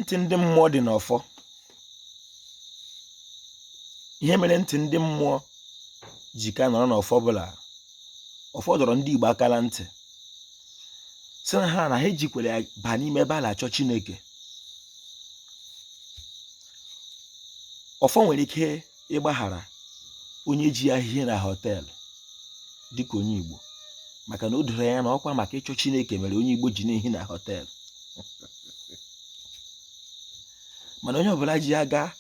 Ntị ndị mmụọ dị n'ọfọ. Ihe mere ntị ndị mmụọ ji ka nọrọ n'ọfọ bụ la ọfọ dọrọ ndị Igbo aka la ntị sị na ha na ha ejikwere ya baa n'ime ebe a na-achọ Chineke. Ọfọ nwere ike ịgbaghara onye ji ya hie na họteelụ dịka onye Igbo, maka na o doro ya na ọkwa maka ịchọ Chineke mere onye Igbo ji na-ehi na họteelụ. Mana onye ọbụla ji ya gaa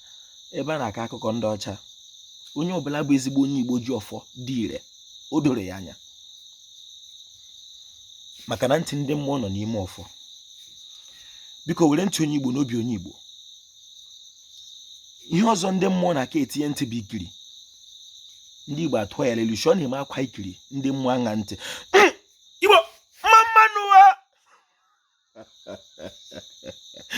ebe a na-akọ akụkọ ndị ọcha, onye ọbụla bụ ezigbo onye Igbo ji ọfọ dị ire, o doro ya anya, maka na ntị ndị mmụọ nọ n'ime ọfọ. Biko were ntị onye Igbo n'obi onye Igbo. Ihe ọzọ ndị mmụọ na-aka etinye ntị bụ ikiri. Ndị Igbo atụọ ya lelu, ọ na-eme akwa ikiri ndị mmụọ aṅa ntị. Igbo mma mma nụ!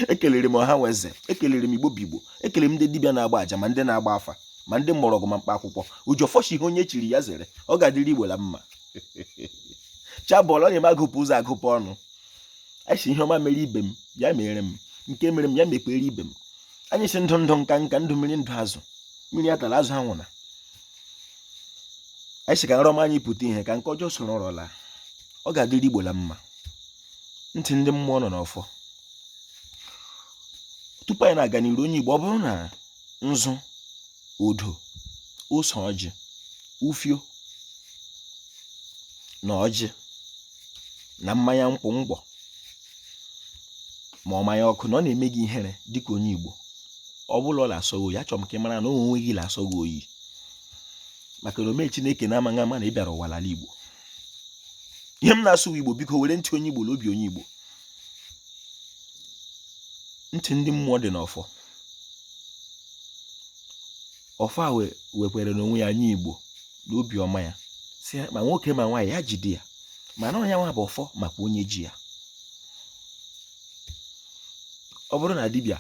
Ekelere m ọha nwe eze, ekelere m Igbo bụ Igbo, ekelere m ndị dibịa na-agba aja, ma ndị na-agba afa, ma ndị mgbọrọgwụ, ma mkpa akwụkwọ. Ojiọfọ shi ihe onye chiri ya zere, ọ ga-adịrị Igbo la mma. Chabọọlụ ọ na-eme agụpụ ụzọ agụpụ ọnụ. Anyị si ihe ọma mere ibe m ya mere m, nke mere m ya mekpere ibe m. Anyị si ndụ ndụ nka nka, ndụ mmiri ndụ azụ, mmiri atala azụ anwụna. Anyị si ka nrọ ọma anyị pụta ihe, ka nke ọjọọ soro nrọ laa. Ọ ga-adịrị Igbo la mma. Ntị ndị mmụọ nọ n'ọfọ. Tupu anyị na-aga n'iru, onye Igbo, ọ bụrụ na nzu, odo, ose ọjị, ufio na ọjị na mmanya nkwụ, ngwọ ma ọ mmanya ọkụ na ọ na-eme gị ihere dịka onye Igbo, ọ bụla ọ na-asọ gị oyi, achọrọ m ka ị mara na onwe gị na-asọ gị oyi, maka na omee Chineke na-amaghị ama na ị bịara ụwa n'ala Igbo. Ihe m na-asụ Igbo, biko were ntị onye Igbo na obi onye Igbo. Ntị ndị mmụọ dị n'ọfọ. Ọfọ a wekwere n'onwe ya nye Igbo na obi ọma ya, sị ma nwoke ma nwaanyị ya jide ya, mana ọ ya nwa bụ ọfọ maka onye ji ya. Ọ bụrụ na dibịa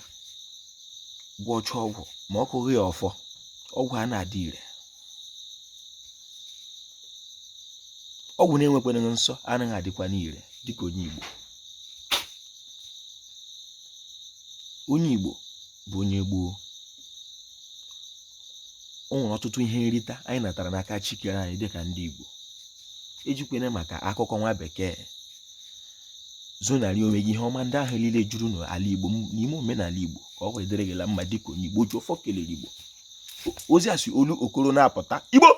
gwọcha ọgwụ ma ọ kụghị ya ọfọ, ọgwụ a na-adị ire. Ọgwụ na-enwekwana nsọ anaghị adịkwa n'ire dịka onye Igbo. Onye Igbo bụ onye gboo. O nwere ọtụtụ ihe nrita anyị natara n'aka Chi kere anyị dịka ndị Igbo. Ejikwene maka akụkọ nwa bekee zonarị onwe gị ihe ọma ndị ahụ niile juru n'ala Igbo, n'ime omenala Igbo, ka ọ wee dịrị gị la mma dịka onye Igbo. Oji ọfọ kelere Igbo. Ozi a si olu okoro na-apụta. Igbo